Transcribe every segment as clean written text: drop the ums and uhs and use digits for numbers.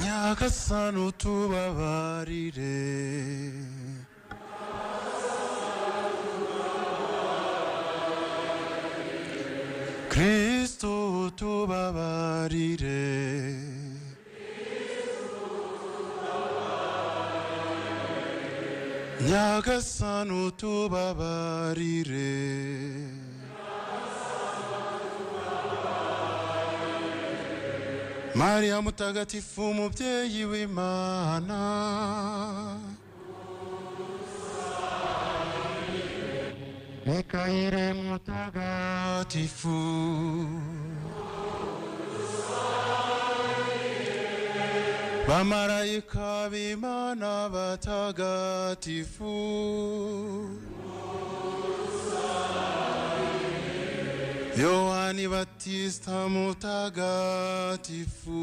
Nyagasani utubabarire. Kristo utubabarire. Nyagasani utubabarire. Maria mutagatifu mubyeyi w'Imana, Mikayire mutagatifu, bamarayika b'Imana batagatifu, Yohani Batista mutagatifu,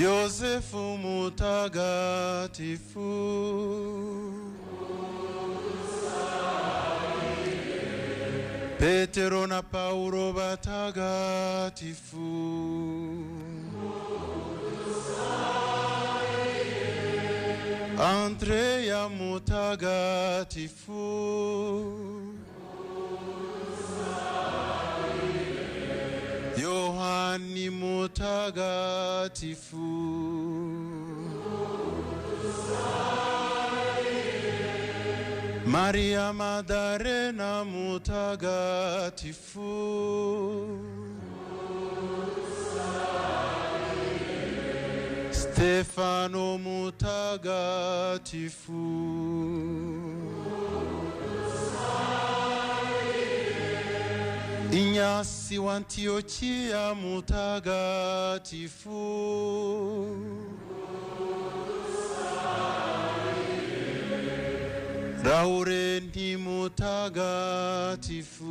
Yosefu mutagatifu, Petero na Paulo batagatifu, Andrea mutagatifu, Yohani mutagatifu, Maria Madarena mutagatifu, Stefano mutagatifu, Inyasi wa Antiochia mutagatifu, Laurenti mutagatifu,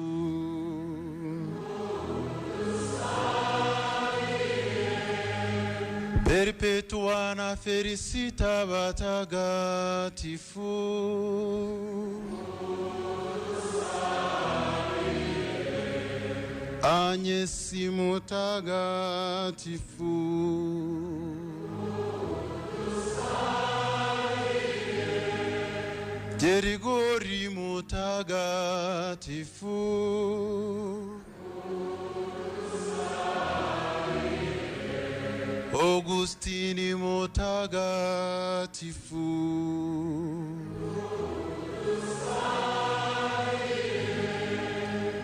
Perpetua na Felicita batagatifu, Agnesi mutagatifu, Gerigori mutagatifu, Augustini mutagatifu,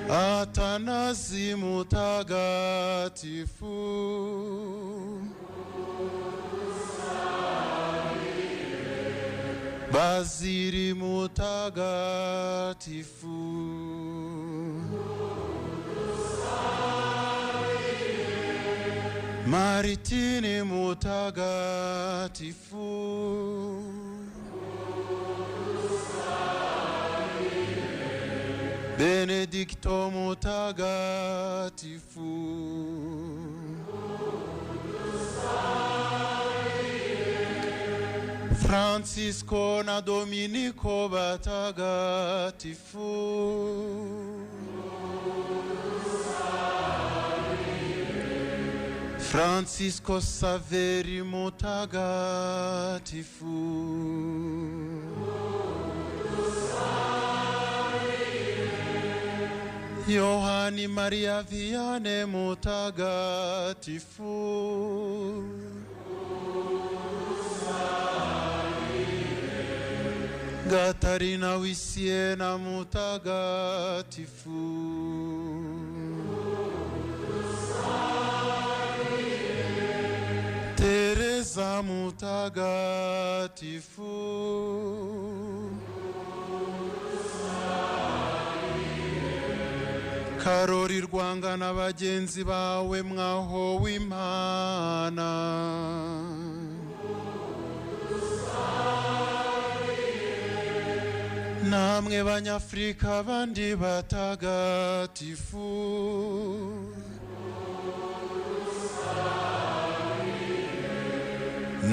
Atanasi mutagatifu, Bazili mutagatifu, Maritini mutagatifu, Benedicto mutagatifu, Francisco na Dominico batagatifu, Francisco Saveri mutagatifu, Yohani Maria Vianney mutagatifu, Gatarina Wisiena mutagatifu, Teresa mutagatifu, Karori Rwanga na bagenzi bawe mwahowe Imana, namwe Banyafrika bandi batagatifu,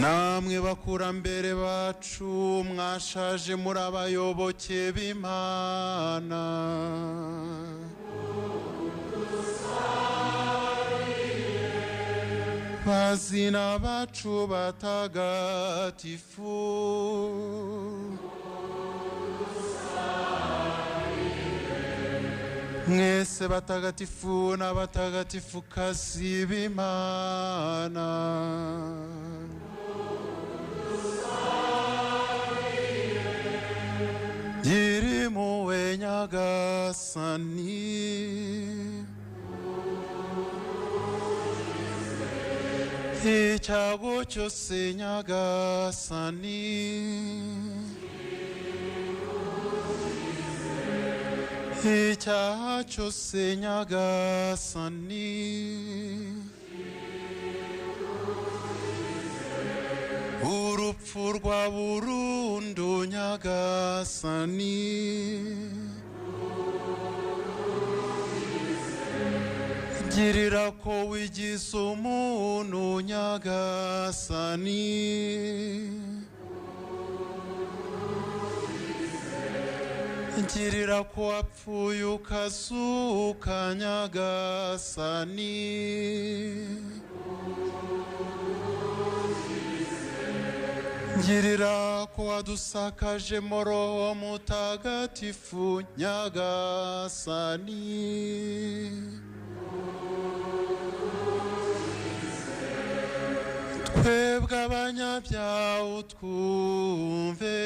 namwe bakurambere bacu mwashaje muri abayoboke b'Imana. Bazina bacu batagatifu, mwese batagatifu n'abatagatifukazi b'Imana, Gira Nyagasani, icyago cyose Nyagasani, icyaha cyose Nyagasani, urupfu rwa burundu Nyagasani, girira ko wigize umuntu Nyagasani, girira ko wapfuye ukazuka Nyagasani, girira ko wadusakaje Roho Mutagatifu Nyagasani, twebwe abanyabyaha utwumve.